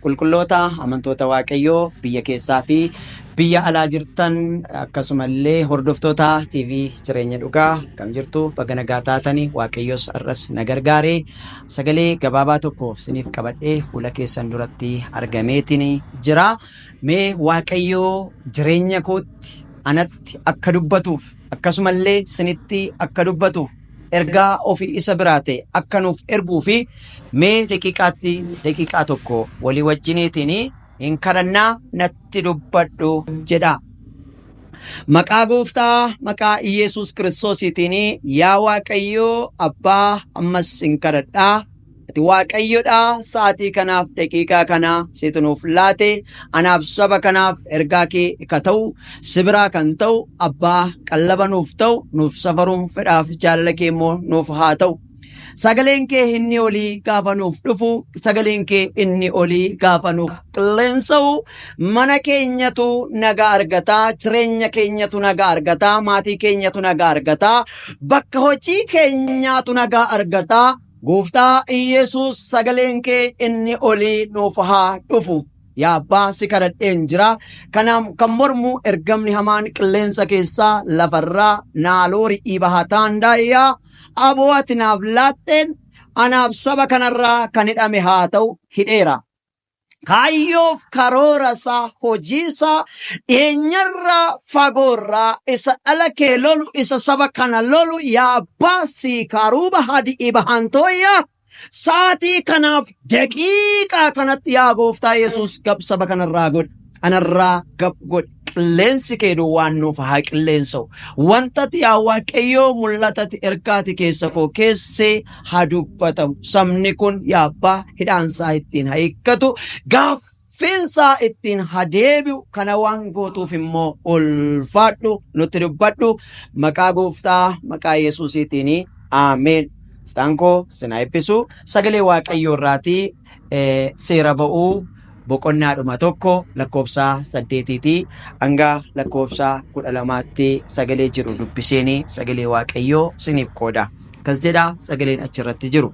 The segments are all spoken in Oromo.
Qulqulloota amantoota Waaqayyoo biyya keessaa fi biyya alaa jirtan, akkasumallee hordoftoota TV Jireenya Dhugaa, kam jirtu? Baga nagaa taatanii. Waaqayyos har'as na gargaaree sagalee gabaabaa tokko isiniif qabadhee fuula keessan duratti argameetiin jira. Mee Waaqayyoo jireenya kootti anatti akka dubbatuuf, akkasumallee isinitti akka dubbatuuf, ergaa ofii isa biraa ta'e akka nuuf erguu fi mee daqiiqaatti daqiiqaa tokko walii wajjiniitiin hin kadhannaa. Natti dubbadhu jedha. Maqaa Gooftaa, maqaa Iyesuus Kiristoosiitiin, yaa Waaqayyoo Abbaa, ammas hin kadhadhaa. Ati Waaqayyodha. Sa'aatii kanaaf daqiiqaa kana situ nuuf laate. Anaaf saba kanaaf ergaa kee ka ta'u, si biraa kan ta'u, Abbaa, qallaba nuuf ta'u, nuuf safaruun fedhaaf jaalala kee immoo nuuf haa ta'u. Sagaleen kee inni olii gaafa nuuf dhufu, sagaleen kee inni olii gaafa nuuf qilleensa'u, mana keenyatu nagaa argataa, jireenya keenyatu nagaa argataa, maatii keenyatu nagaa argataa, bakka hojii keenyaatu nagaa argataa. Gooftaa Iyesuus, sagaleen kee inni olii nuuf haa dhufu. Yaa Abbaa, si kadhadheen jira. Kanaaf kan mormu ergamni hamaan qilleensa keessaa, lafarraa naaloori dhiibahataan daayyaa aboo ati naaf laatteen anaaf saba kanarraa kan hidhame haa ta'u, hidheera. Kaayyoof karoora isaa, hojii isaa dhiyeenyarraa fagoorraa, isa dhala kee lolu, isa saba kana lolu, yaa Abbaa, sii kaaruuba hadi ibahantooyyaa sa'aatii kanaaf daqiiqaa kanatti, yaa Gooftaa Yesuus, gab saba kanarraa godhi, anarraa gab godhi. Qilleensi kee duwwaan nuuf haa qilleensa'u. Wantati, yaa Waaqayyoo, mul'atati ergaati keessa koo keessee haa dubbatamu. Sabni kun, yaa Abbaa, hidhaansaa ittiin haa hiikkatu, gaaffiinsaa ittiin haa deebi'u. Kana waan gootuuf immoo ulfaadhu, nutti dubbadhu. Maqaa Gooftaa, maqaa Yesuusiitiin, aameen. Gooftaan koo sin haa eebbisu. Sagalee Waaqayyoo irraatii Seera Ba'uu boqonnaadhuma 1 lakkoofsa 8tii hanga lakkoofsa 12tti sagalee jiru dubbiseen sagalee Waaqayyoo siniif qooda. Akkas jedha sagaleen achirratti jiru.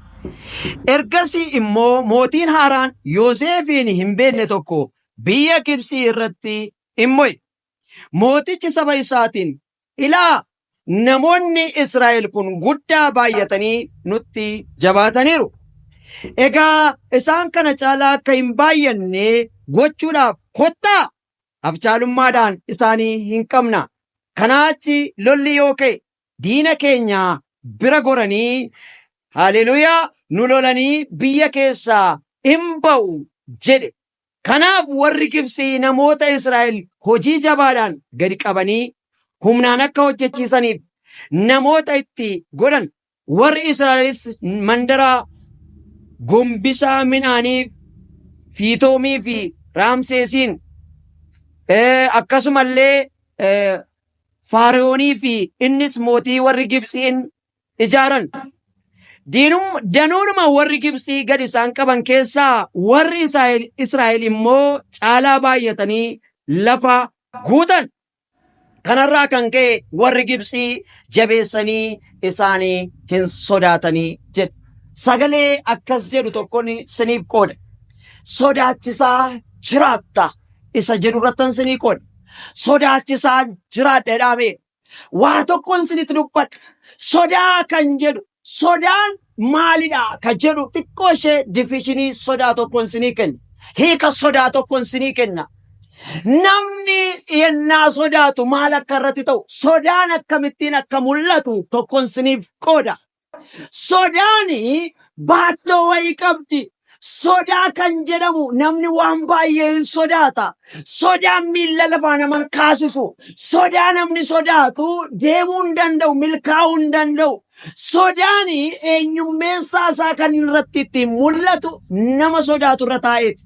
Ergasii immoo mootiin haaraan Yoosefiin hin beekne tokko biyya Gibxii irratti in mo'e. Mootichi saba isaatiin, "Ilaa, namoonni Israa'el kun guddaa baay'atanii nutti jabaataniiru. Egaa isaan kana caalaa akka hin baay'anne gochuudhaaf kottaa afchaalummaadhaan isaanii hin qabna. Kanaa achi lolli yoo ka'e diina keenya bira goranii, haleluyaa, nu lolanii biyya keessaa hin ba'u" jedhe. Kanaaf warri Gibxii namoota Israa'el hojii jabaadhaan gadi qabanii humnaan akka hojjechiisaniif namoota itti godhan. Warri Israa'elis mandara gombisaa midhaanii Fiitoomii fi Raamseesiin, akkasumallee Faariyoonii fi innis mootii warri Gibxiin ijaaran. Danuudhuma warri Gibxii gad isaan qaban keessaa warri Israa'el immoo caalaa baay'atanii lafa guutan. Kanarraa kan ka'e warri Gibxii jabeessanii isaanii hin sodaatanii jedhe. Sagalee akkas jedhu tokkoon siniif qooda. "Sodaachisaa jiraatta" isa jedhu irrattan sinii qooda. Sodaachisaa jiraadha jedhaame. Waa tokkoon sinitti dubbadha. Sodaa kan jedhu, sodaan maalidha kan jedhu, xiqqoo ishee definition sodaa tokkoon sinii kenna. Hiika sodaa tokkoon sinii kenna. Namni yennaa sodaatu maal akka irratti ta'u, sodaan akkamittiin akka mul'atu tokkoon siniif qooda. Sodaan baattoo wayii qabdi. Sodaa kan jedhamu namni waan baay'ee hin sodaata. Sodaan miilla lafaa nama hin kaasisu. Sodaa namni sodaatu deemuu hin danda'u, milkaa'uu hin danda'u. Sodaan eenyummeessaa isaa kan irratti ittiin mul'atu nama sodaatu irra taa'eeti.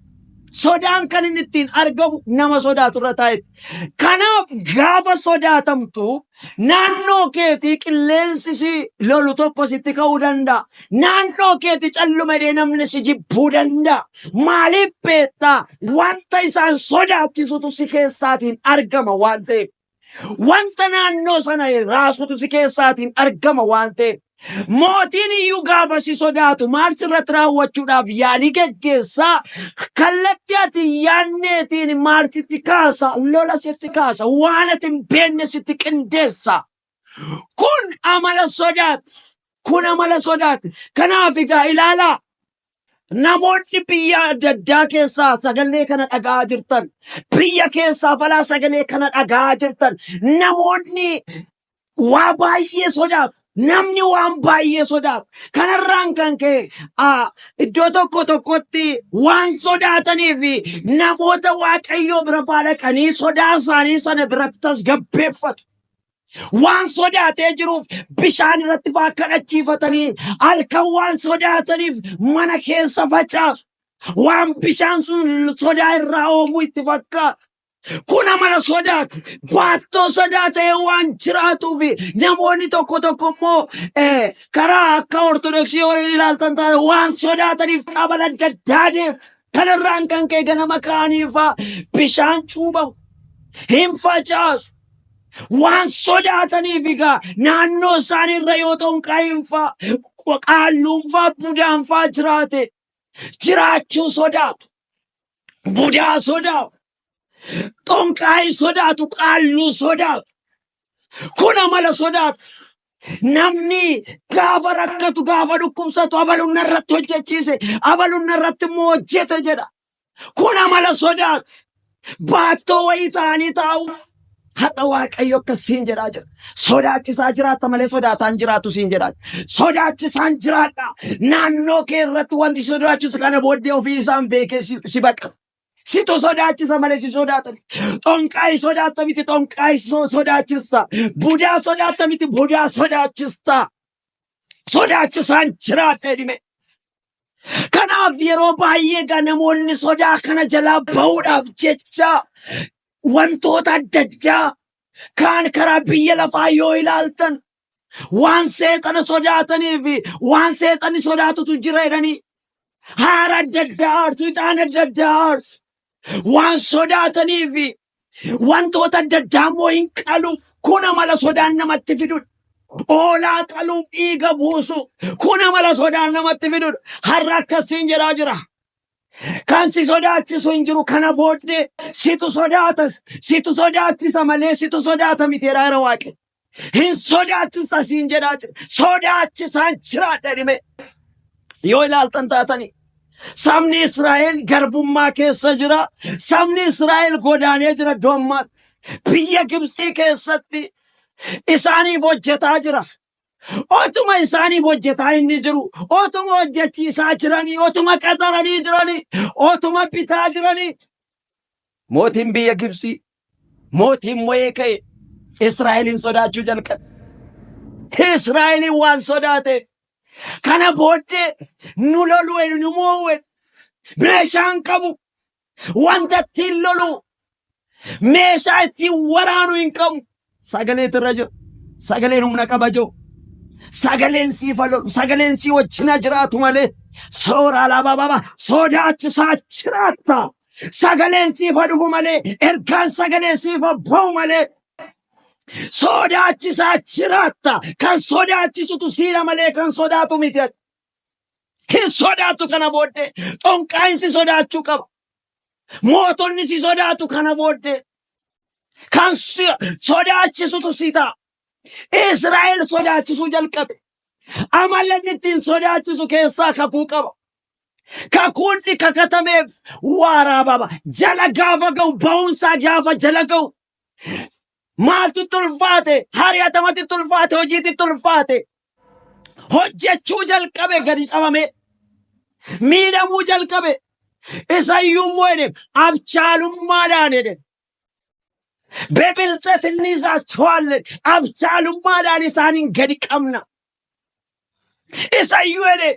Sodaan kan inni ittiin argamu nama sodaatu irra taa'eeti. Kanaaf gaafa sodaatamtu naannoo keetii qilleensi si lolu tokko sitti ka'uu danda'a. Naannoo keetii calluma jedhee namni si jibbuu danda'a. Maaliif beektaa? Wanta isaan sodaachisutu si keessaatiin argama waan ta'eef. Wanta naannoo sana raasutu si keessaatiin argama waan ta'eef. Mootiin iyyuu gaafa si sodaatu maal sirratti raawwachuudhaaf yaalii geggeessaa kallattii ati hin yaadneetiin maal sitti kaasa lola sitti kaasa waan ati hin beekne sitti qindeessa. Kun amala sodaati. Kun amala sodaati. Kanaaf egaa ilaalaa namoonni biyya adda addaa keessaa sagalee kana dhaga'aa jirtan biyya keessaa falaa sagalee kana dhaga'aa jirtan namoonni waa baay'ee sodaatu. Namni waan baay'ee sodaatu. Kanarraan kan ka'e iddoo tokko tokkotti waan sodaatanii fi namoota waaqayyoo bira faa dhaqanii sodaa isaanii sana biratti tasgabbeeffatu. Waan sodaatee jiruuf bishaan irratti faa kadhachiifatanii halkan waan sodaataniif mana keessa facaasu. Waan bishaan sun sodaa irraa oofuu itti fakkaata. Kun amala sodaati. Baattoo sodaa ta'ee waan jiraatuuf namoonni tokko tokko immoo karaa akka ortodoksii yoo ilaaltan taate waan sodaataniif xabala adda addaa deemu. Kanarraan kan ka'e ganama ka'aniifaa bishaan cuubamu. Hin facaasu. Waan sodaataniif egaa naannoo isaanii irra yoo ta'u qaayinfaa, qaalluunfaa, budaanfaa jiraate jiraachuu sodaatu. Budaa sodaatu. Xonqaayii sodaatu, qaalluu sodaatu. Kun amala sodaatu. Namni gaafa rakkatu, gaafa dhukkubsatu abaluun narratti hojjechiise, abaluun narratti immoo hojjete jedha. Kun amala sodaati. Baattoo wayii ta'anii taa'u. Har'a Waaqayyo akkas siin jedhaa jira. Sodaachisaa jiraatta malee sodaataan jiraatu siin jedhaa jira. Sodaachisaan jiraadha. Naannoo kee irratti wanti si sodaachisu kana booddee ofii isaan beekee si baqata. Situ sodaachisa malee si sodaatan. Xonqaayii sodaatta miti xonqaayii sodaachista. Budaa sodaatta miti budaa sodaachista. Sodaachisaan jiraadha jedhime. Kanaaf yeroo baay'ee egaa namoonni sodaa kana jalaa bahuudhaaf jecha wantoota adda addaa kaan karaa biyya lafaa yoo ilaaltan waan seexana sodaatanii fi waan seexanni sodaatutu jira jedhanii haara adda addaa aarsu, ixaana adda addaa aarsu. Waan sodaatanii fi wantoota adda addaa immoo hin qaluuf kun amala sodaan namatti fidudha. Hoolaa qaluuf dhiiga buusu kun amala sodaan namatti fidudha. Har'a akkasiin jedhaa jira. Kan si sodaachisu hin jiru kana booddee situ sodaatas situ sodaachisa malee situ sodaata miti jedhaa jira Waaqni. Hin sodaachisa siin jedhaa jira. Sodaachisaan jiraadha dhime. Yoo ilaaltan taatanii. Sabni Israa'el garbummaa keessa jira. Sabni Israa'el godaanee jira iddoo ammaatti. Biyya Gibxii keessatti isaaniif hojjetaa jira. Otuma isaaniif hojjetaa inni jiru, otuma hojjechiisaa jiranii, otuma qaxaranii jiranii, otuma bitaa jiranii. Mootiin biyya Gibxii Mootiin mo'ee ka'e Israa'eliin sodaachuu jalqabe. Israa'eliin waan sodaateef kana booddee nu lolu nu moo'u meeshaan qabu wanta ittiin lolu meeshaa ittiin waraanu hin qabu. Sagaleetu irra jira. Sagaleen humna qaba jiru. Sagaleen siif haa lolu. Sagaleen sii wajjin haa jiraatu malee. Soora alaabaa sodaachisaa jiraatta. Sagaleen siif haa dhufu malee. Ergaan sagalee siif haa ba'u malee. Sodaachisaa jiraatta. Kan sodaachisutu siira malee kan sodaatu miti. Hin sodaattu kana booddee. Xonqaayin si sodaachuu qaba. Mootonni si sodaatu kana booddee. Kan si sodaachisutu si ta'a. Israa'el sodaachisuu jalqabe. Amala inni ittiin sodaachisu keessaa kakuu qaba. Kakuun inni kakatameef waaraa baba. Jala gaafa ga'u ba'uunsaa gaafa jala ga'u maaltu itti ulfaate? Hari'atamatti itti ulfaate, hojiitti itti ulfaate. Hojjechuu jalqabe gadi qabame. Miidhamuu jalqabe. Isayyuu immoo jedhe abchaalummaadhaan jedhe. Bebilxet inniizaachawaallen abchaalummaadhaan isaaniin gadi qabna. Isayyuu jedhe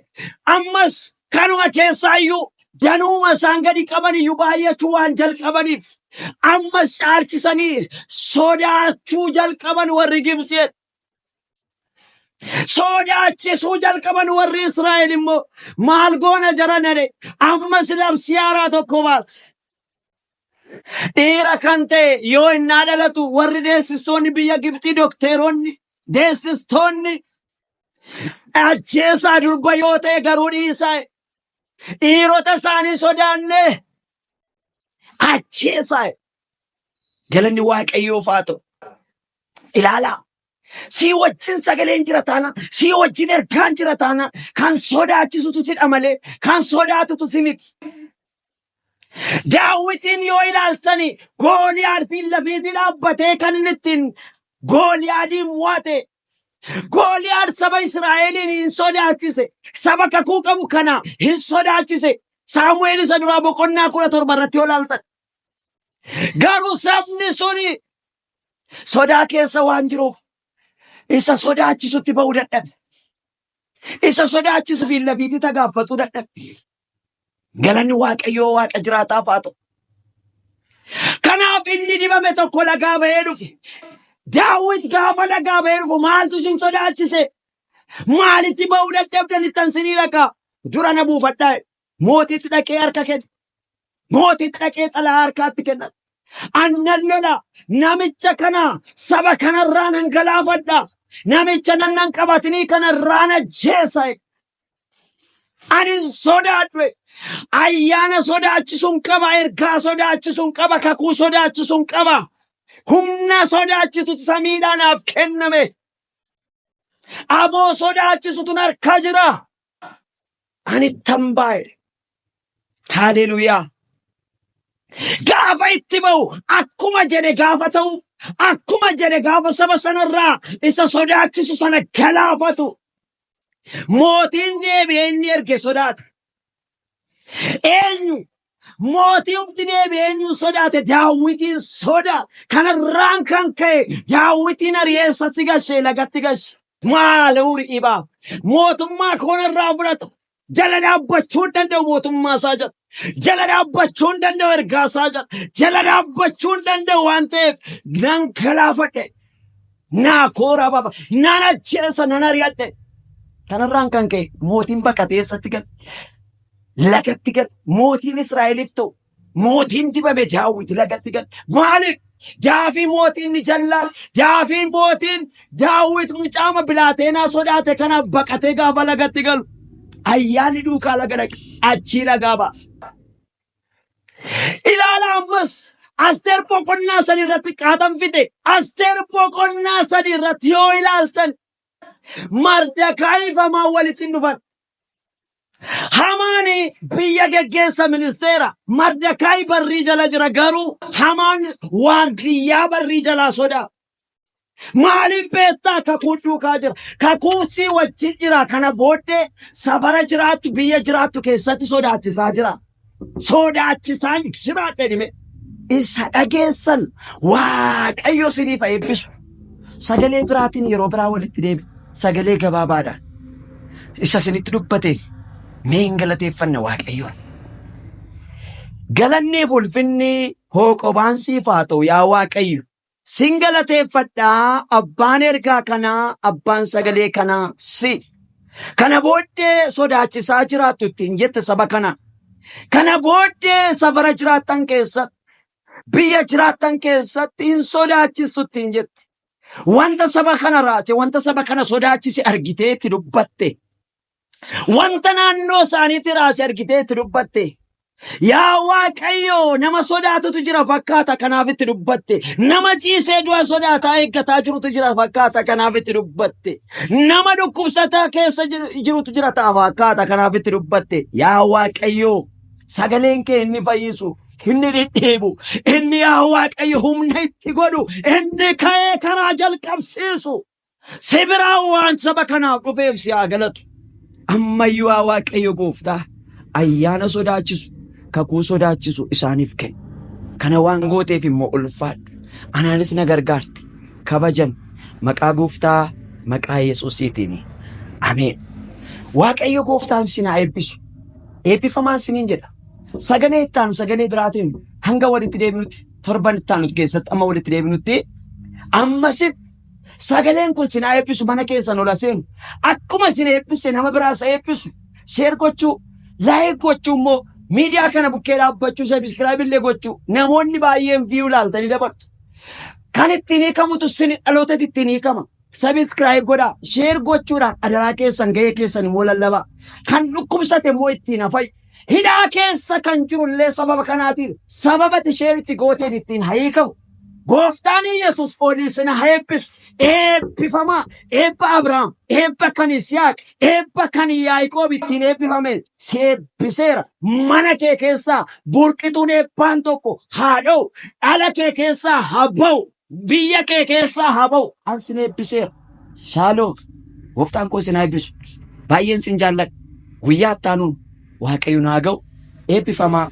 ammas kanuma keessaayyuu danuuma isaan gadi qaban iyyuu baay'achuu waan jalqabaniif ammas caalchisanii sodaachuu jalqaban warri Gibxi jedhe. Sodaachisuu jalqaban warri Israa'el immoo maal goona jaran jedhe ammas labsii haaraa tokko baase. Dhiira kan ta'e yoo innaa dhalatu warri deessistoonni biyya Gibxii dokteeronni deessistoonni Ajjeesaa durba yoo ta'e garuu dhiisaa. Dhiirota isaanii sodaannee ajjeesaa. Galanni Waaqayyoof haa ta'u. Ilaalaa. Sii wajjin sagaleen jira taanaan, sii wajjin ergaan jira taanaan, kan sodaachisutu sidha malee kan sodaatutu si miti. Daawitiin yoo ilaaltani Gooliyaad fi lafiitii dhaabbatee kan inni ittiin Gooliyaadiin mo'ate. Gooliyaad saba Israa'eliin hin sodaachise. Saba kakuu qabu kana hin sodaachise. Saamu'eel isa duraa boqonnaa 17 irratti yoo ilaaltan. Garuu sabni suni sodaa keessa waan jiruuf isa sodaachisutti ba'uu dadhabe. Isa sodaachisu fi lafiitii tagaaffatuu dadhabe. Galanni Waaqayyoo Waaqa jiraataaf haa ta'u. Kanaaf inni dibame tokko lagaa ba'ee dhufe. Daawit gaafa lagaa ba'ee dhufu maaltu isin sodaachise? Maalitti ba'uu dadhabdan ittan sinii dhaqaa? Dura na buufadhaa. Mootiitti dhaqee harka kenne. Mootiitti dhaqee xalaa harkaatti kennate. Annan lola namicha kana saba kanarraa nan galaafadha. Namicha nan nan qabatinii kanarraa na jeesa. Ani hin sodaadhu. Ayyaana sodaachisuun qaba, ergaa sodaachisuun qaba, kakuu sodaachisuun qaba. Humna sodaachisutu samiidhaa naaf kenname. Aboo sodaachisutu narka jira. Ani ittan baay'e. Haleluuyaa. Gaafa itti ba'u akkuma jedhe gaafa ta'u akkuma jedhe gaafa saba sanarraa isa sodaachisu sana galaafatu. Mootiin deebi'ee inni erge sodaate. Eenyu? Mootii humti deebi'ee eenyuun sodaate? Daawwitiin sodaate. Kanarraan kan ka'e Daawwitiin ari'ee eessatti gashe? Lagatti gashe. Maal uri'ibaa? Mootummaa koonarraa fudhata. Jala dhaabbachuu hin danda'u mootummaa isaa jala. Jala dhaabbachuu hin danda'u ergaa isaa jala. Jala dhaabbachuu hin danda'u waan ta'eef nan galaafadhe. Naa koora baba. Nan ajjeesa nan ari'adhe. Kanarraan kan ka'e mootiin baqatee eessatti gale? Lagatti gale. Mootiin Israa'eliif ta'u mootiin dibame Daawit lagatti gale. Maaliif? Daafii mootiin ni jallaan. Daafii mootiin Daawit mucaama bilaateenaa sodaate kanaaf baqatee gaafa lagatti galu. Ayyaanni duukaa laga dhaqe. Achii lagaa baase. Ilaala ammas Asteer boqonnaa sadi irratti qaatan fixe. Asteer boqonnaa sadi irratti yoo ilaaltan Mardakaayii fi Hamaan walitti hin dhufan. Hamaan biyya geggeessa ministeera. Mardakaay barrii jala jira garuu Hamaan waardiyyaa barrii jalaa sodaa. Maaliif beektaa kakuun duukaa jira. Kakuun sii wajjin jira. Kana booddee safara jiraattu biyya jiraattu keessatti sodaachisaa jira. Sodaachisaan jiraadha dhime. Isa dhageessan Waaqayyo siniif haa eebbisu. Sagalee biraatiin yeroo biraa walitti deebi. Sagalee gabaabaadhaan. Isa isinitti dubbateef mee hin galateeffanna Waaqayyoon. Galanniif ulfinni hooqobaan siif haa ta'u yaa Waaqayyo. Sin galateeffadha abbaan ergaa kanaa abbaan sagalee kanaa si. Kana booddee sodaachisaa jiraattu ittiin jette saba kana. Kana booddee safara jiraattan keessatti biyya jiraattan keessatti hin sodaachistu ittiin jette. Wanta saba kana raase wanta saba kana sodaachise argitee itti dubbatte. Wanta naannoo isaaniitti raase argitee itti dubbatte. Yaa Waaqayyo nama sodaatutu jira fakkaata kanaaf itti dubbatte. Nama ciisee du'a sodaataa eeggataa jirutu jira fakkaata kanaaf itti dubbatte. Nama dhukkubsataa keessa jirutu jira ta'a fakkaata kanaaf itti dubbatte. Yaa Waaqayyo sagaleen kee inni fayyisu inni dhidhiibu inni yaa Waaqayyo humna itti godhu inni ka'ee karaa jalqabsiisu. Si biraa waan saba kanaaf dhufeef si haa galatu. Ammayyuu yaa Waaqayyo gooftaa ayyaana sodaachisu kakuu sodaachisu isaaniif kenni. Kana waan gooteef immoo ulfaadhu. Anaanis na gargaarte. Kabajami. Maqaa gooftaa maqaa Yesuusiitiin. Ameen. Waaqayyo gooftaan sin haa eebbisu. Eebbifamaan siniin jedha. Sagalee itti aanu sagalee biraatiin hanga walitti deebinutti torban itti aanu keessatti amma walitti deebinutti ammasif Sagaleen kun sin haa eebbisu mana keessan ol seenu. Akkuma isin eebbise nama biraas haa eebbisu. Share gochuu, like gochuu immoo miidiyaa kana bukkee dhaabbachuu, subscribe illee gochuu namoonni baay'een view ilaaltanii dabartu. Kan ittiin hiikamutu isin dhalootatti ittiin hiikama. Subscribe godhaa, share gochuudhaan adaraa keessan gahee keessan immoo lallabaa. Kan dhukkubsate immoo ittiin haa fayyu. Hidhaa keessa kan jiru illee sababa kanaatiin sababa ati share itti gooteen ittiin haa hiikamu. Gooftaan Yesuus olii isin haa eebbisu. Eebbifamaa. Eebba Abrahaam, eebba kan Yisihaaq, eebba kan Yaaqoob ittiin eebbifame si eebbiseera. Mana kee keessaa burqituun eebbaan tokko haa dha'u. Dhala kee keessaa haa ba'u. Biyya kee keessaa haa ba'u. An sin eebbiseera. Shaaloom. Gooftaan koo isin haa eebbisu. Baay'een sin jaalladha. Guyyaa itti aanuun Waaqayyo nu haa ga'u. Eebbifamaa.